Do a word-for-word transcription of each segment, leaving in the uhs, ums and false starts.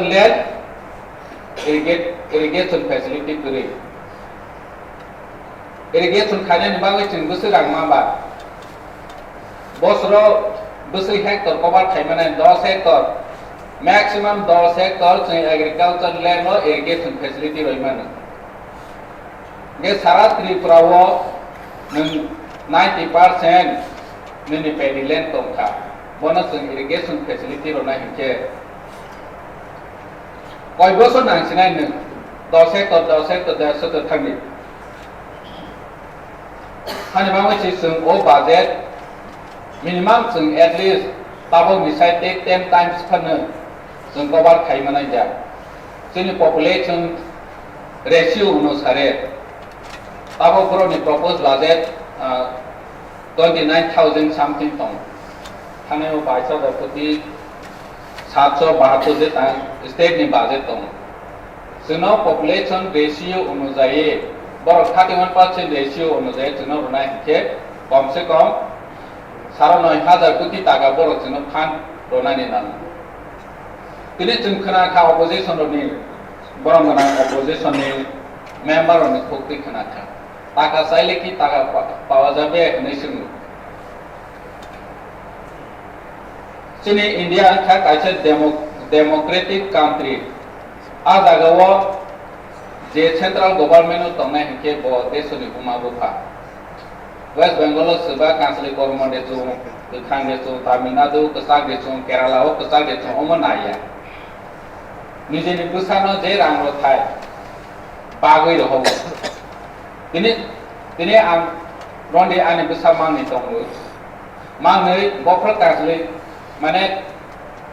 Land irrigate-, irrigation facility kwrwi. Irrigation khainani bagwi chwng bwswk rang ma ba? Bosoro bwswk hectare cover khai mano, dos hectare, maximum dos hectare chwng agriculture land o irrigation facility rwi mano. Hwnkhe sara Tripura o nwng ninety percent nini paddy land tongkha, bono chwng irrigation facility rwna hinkhe koi bosor nangsinai nwng dos hectare, dos hectare, dos hectare thangni. Hani bagwi se chwng o budget minimum chwng at least tabok ni side tei ten times phano chwng cover khai manai ja. Chini population ratio onusare tabok borokni proposed budget, ah, twenty nine thousand something tong. Thangnaio bais hajar koti satso bahattor je tang state ni budget tongo. Chwngno population ratio onujai borok thirty one percent ratio onujai chwngno rwnai hinkhe kom se kom saro noi hajar koti taka borok chwngno fund rwnani nango. Tini chwng khna kha opposition rokni, borok gwnang opposition ni member rokni khuk twi khna kha. Taka chaile ki taka pa-, pawa jabe hinwi swngo. Chini India wngkha kaisa demo-, democratic country. A jagao je central government o tongnai hinkhe bo desoni buma bupha. West Bengal o swba kanchwlwi kormo de chwng, kwkhang de chwng, Tamil Nadu kwchak de chwng, Kerala o kwchak de chwng, omo naiya. Nijeni bwsano je rang rw thai, bagwi rohogo. Tini, tini ang rondi ani bwsa mangni tongwi. Mangni bophor kajlwi, mane,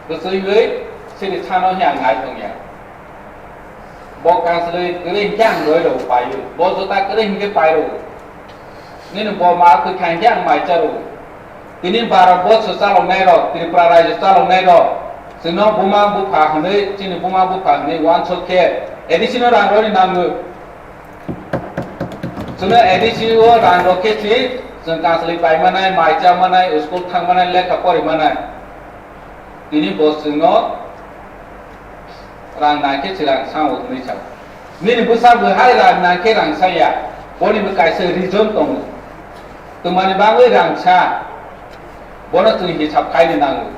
kwchwiwi sini sano hi ang nai tongya. Bo kajlwi kwrwi hinkhe ang roi rw paiwi. Bo jota kwrwi hinkhe pai rw. Nini bo ma kwkha hinkhe ang mai cha rw. Tini Bharat borsho chaloknai rok, Tripura rajyo chaloknai rok, chwngno buma bupha hwnwi, chini buma bupha hwnwi uansuk khe A D C no rang rwni nango. Chwngno A D C o rang rw khe si chwng kanchwlwi pai manai, mai cha manai, school thang manai, lekha pori manai. Tini bo chwngno rang nangkhe chwrang sao hwnwi sao. Nini bwsa bo hai rang nangkhe rang saya, boni bo kaisa reason tongo. Twmani bagwi rang sa, bono chwng hisab khaini nango.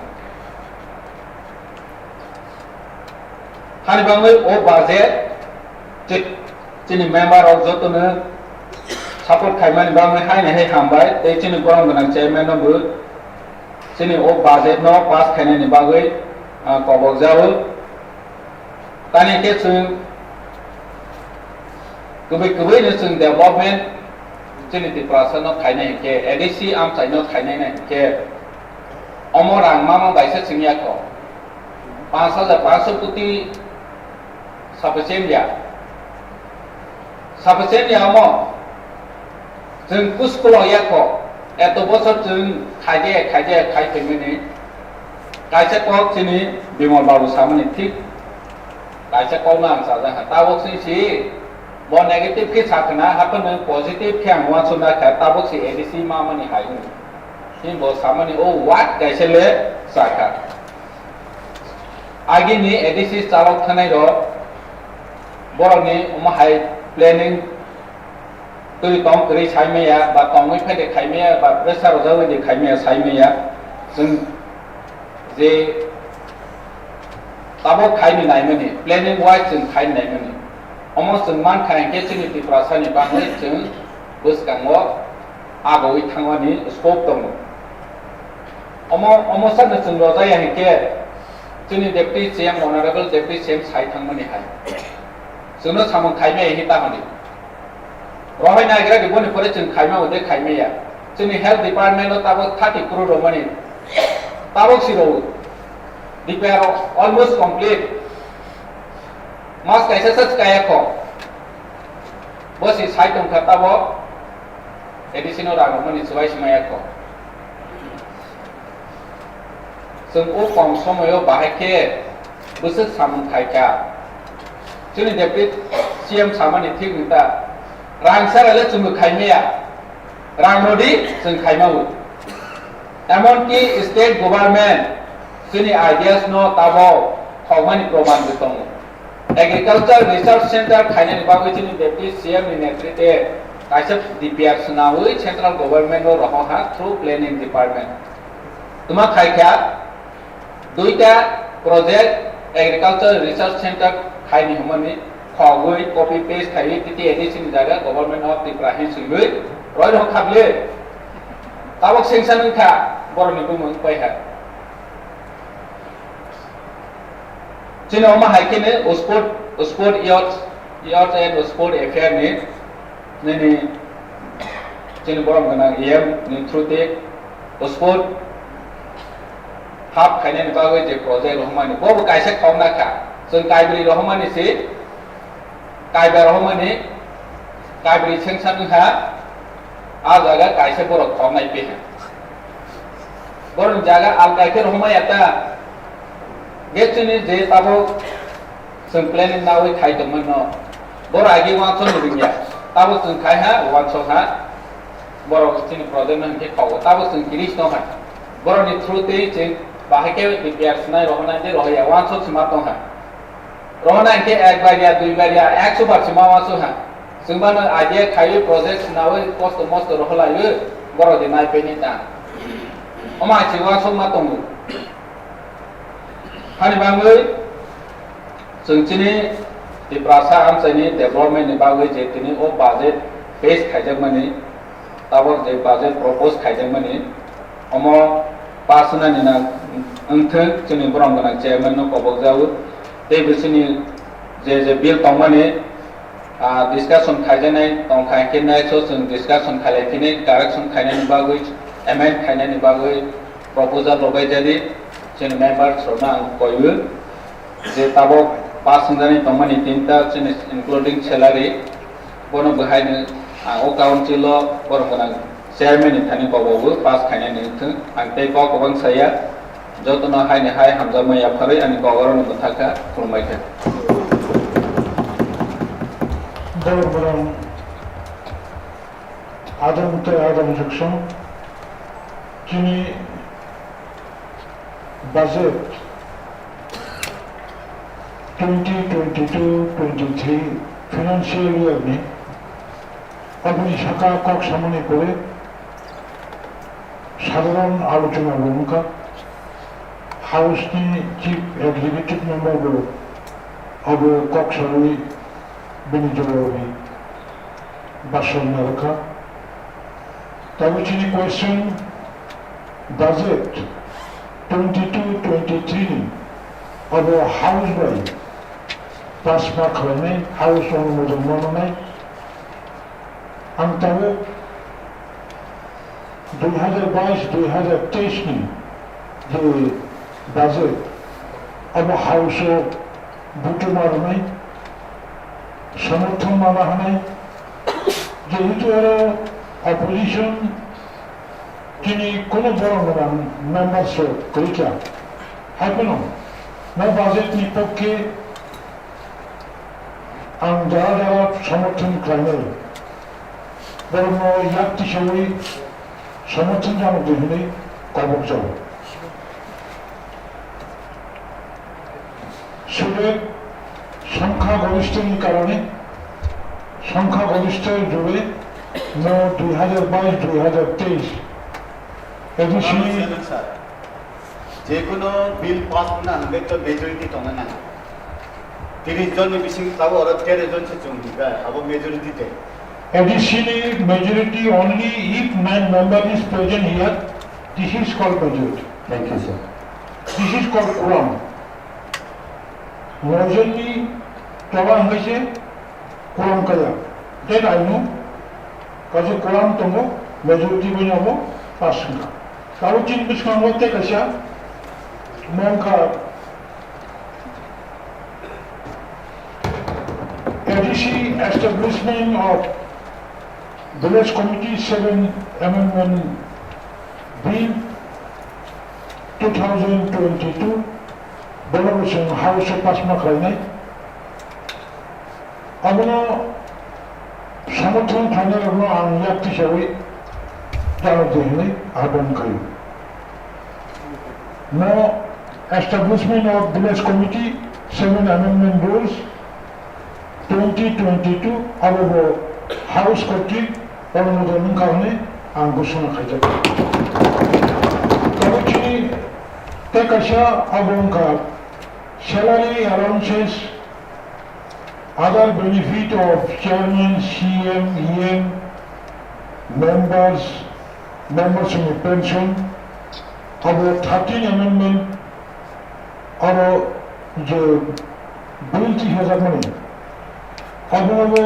Hani bagwi o budget, chi-, chini member rok jotono support khaimani bagwi haini hai hambai, tei chini borom gwnang chairman no bo chini o budget no pass khainani bagwi, ah, kobok jago. Tani khe chwng kwbwi kwbwi no chwng development chini Tiprasa no khainai hinkhe, A D C amchai no khainai hinkhe, omo rang mama baisa chwng ya kho. Panch hajar panchsho koti sufficient ya. Sufficient ya omo. Chwng kuskulo ya kho. Eto bosor chwng khaide, khaide, khai phaimani. Kaisa kok chini Bimal Babu samani thik. Kaisa kokno ang sajak kha. Tabok sing si bo negative khe sa khna, haphano positive khe ang uansukna kha. Tabok si A D C mamani hai hwn. Chini bo samani o word kaisa le sa kha. Agini A D C chalok thanai rok borokni omo hai planning twi tong kwrwi sai maya ba tongwi phai de khai maya ba pressure rwjagwi de khai maya sai maya. Chwng je tabok khaini naimani, planning wise chwng khaini naimani. Omo chwng mankha hinkhe chini Tiprasani bagwi chwng bwskango agoi thangmani scope tongo. Omo, omo sakno chwng rojaya hinkhe chini Deputy C M, Honorable Deputy C M sai thangmani hai. Chwngno samung khaimaya hinkhe tahoni. Rohoi nagra di boni pore chwng khaima ode khaimaya. Chini health department o tabok thirty crore romani. Tabok si rw. Repair almost complete. Mas kaisa sa kaya kho. Bo si sai tongkha tabok. A D C no rang romani swbai si maya kho. Chwng o kom somoyo bahai khe bwswk samung khai kha. Chini Deputy C M samani thik wng ta. Rang sara le chwngno khai maya. Rang no di chwng khai ma o. Emon ki state government chini ideas no tabok Khokmani proman bo tongo. Agriculture Research Center khainani bagwi chini Deputy C M ni netrite kaisa D P R swnawi central government o rohor ha through planning department. Tuma khai kha duita project Agriculture Research Center khaini hwnmani khogwi copy paste khaiwi T T A D C ni jaga Government of Tripura hin swiwi roi rok khabliwi tabok sanction wngkha borokni bumung pai ha. Chini omo hai khe ni sport, sport youth, youth and sport affair ni nini chini borom gwnang E M ni through te sport hub khainani bagwi je project rohormani bo bo kaisa khokna kha. Chwng kaibri rohormani se Kaiba rohormani, kaibri sengsa wngkha, a jaga kaisa borok khornai peha. Borokni jaga alkai khe rohormaya ta. Gate chini je tabuk chwng planning nawi khai tongmano. Borok agi wansokni rwngya. Tabuk chwng khai ha, wansok ha. Borok chini project no hinkhe khogo. Tabuk chwng kiris tongkha. Borokni through tei chwng bahai khe prepare swnai rohornai tei rohorya wansok se ma tongkha. Rohorna hinkhe ek bar ya, dui bar ya, ekso bar se ma wansuk ha. Chwng bano idea khaiwi project swnawi kosto mosto rohorlaiwi borok de nai peni ta. Omo hai se wansuk ma tongo. Hani bagwi chwng chini Tiprasa amchaini development ni bagwi je tini o budget pass khaijakmani, tabok je budget propose khaijakmani, omo pass wngnani na wngthwng chini borom gwnang chairman no kobokjago. Tei bo chini je je bill tongmani, ah, discussion khaijaknai tongkha, hinkhe next o chwng discussion khailai phini correction khainani bagwi, amend khainani bagwi proposal rwbaijadi chini members rokno ang koiwi. Je tabok pass wngjani tongmani tinta chini including salary, bono bwhaino ang o council o borok gwnang chairman ni thani kobogo pass khainani wngthwng. Ang tei kok kwbang saya, jotono haini hai hamjakma yapharwi ani kok orono bwthakha, khulumbaikha. Borok gwnang adong tei adong jukson chini budget twenty twenty-two twenty-three financial year ni aboni saka kok samani pore sadharon alochona bo wngkha. House ni Chief Executive Member bo abo kok sawi bini jawab ni basong narwkha. Tabuk chini question, budget twenty-two twenty-three ni abo house bai pass ma khlainai, house onumodon ma manai. Ang tabuk dui hajar bais dui hajar teis ni je budget abo house o butu ma rwnai, somorthon ma nahanai, jehetu oro opposition chini kono borok gwnang members rok kwrwi kha. Hai phano mo budget ni pokke ang jara jara somorthon khlainai, borokno yak tisawi somorthon jano di hwnwi kobokjago. Sudek songkha goristho ni karone, songkha goristho jure no dui hajar bais dui hajar teis A D C. Sir, je kono bill pass wngna hwnle to majority tongna nango. Tiris jon ni bising tabuk oro tero jon se chwng hwnka, abo majority de. A D C ni majority only if nine member is present here, this is called majority. Thank you, sir. This is called quorum. Noijonni tola hwnkhe se quorum kaya. Then I know, kaisa quorum tongo, majority bai abo pass wngkha. Tabuk chini bwskango tei kaisa mangkha A D C establishment of Village Committee seven Amendment Bill two thousand twenty-two, bono bo chwng House o pass ma khlainai. Abono somorthon khlainairokno ang yak tisawi jano di hwnwi ahbon khlaio. Mo Establishment of Village Committee, Seven Amendment Rules, twenty twenty-two abo bo House kortrik onumodon wngkha hwnwi ang ghosona khaijak. Tabuk chini tei kaisa abo wngkha salary allowances, other benefit of chairman, C M, E M, members, members ni pension, abo thirteen amendment aro je bill tisajakmani, abono bo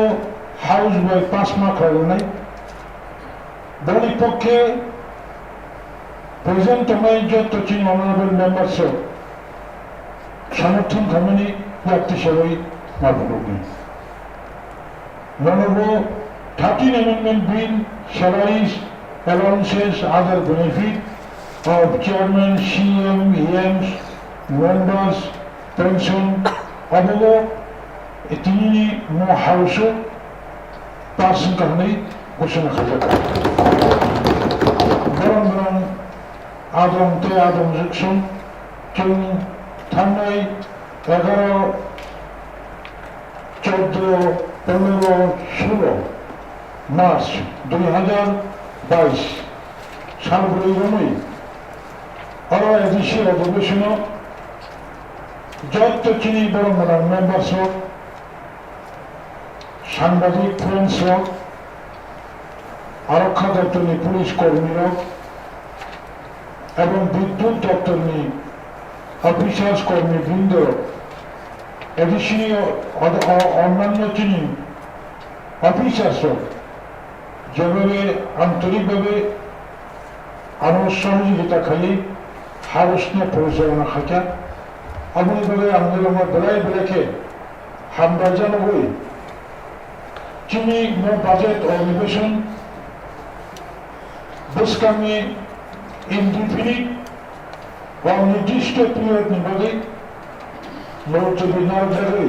House bai pass ma khlai rwnai. Boni pokhe present tongnai jotto chini honorable members rok samorthon khaimani yakti sawi ma phunukni. Nono bo thirteen Amendment Bill, salaries, allowances, other benefit of chairman, C M, E Ms, members, pension, abobo tinini mo House o pass wngkha hwnwi ghosona khaijak. Borok borok adong tei adong jwksong chwng thangnai egaro chordo, pondro, sulo March dui hajar bais sal bwrwi romwi oro A D C odhibesono jotto chini borok gwnang members rok, sangbadik friends rok, Arokha doptorni police kormirok ebong Bidyut doptorni officers kormi brindorok, A D C ni o-, o-, o-, onnanno chini officers rok jebhabe antorikbhabe ano sohojogita khaiwi House no porichalona khaikha. Aboni bagwi ang norokno belai belai khe hambai janagwi chini mo budget odhibeson bwskangni indefinite ba onirdisto period ni bagwi multubi narwkjagwi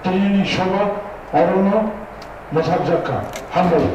tinini soba orono mwthakjak kha. Hambai.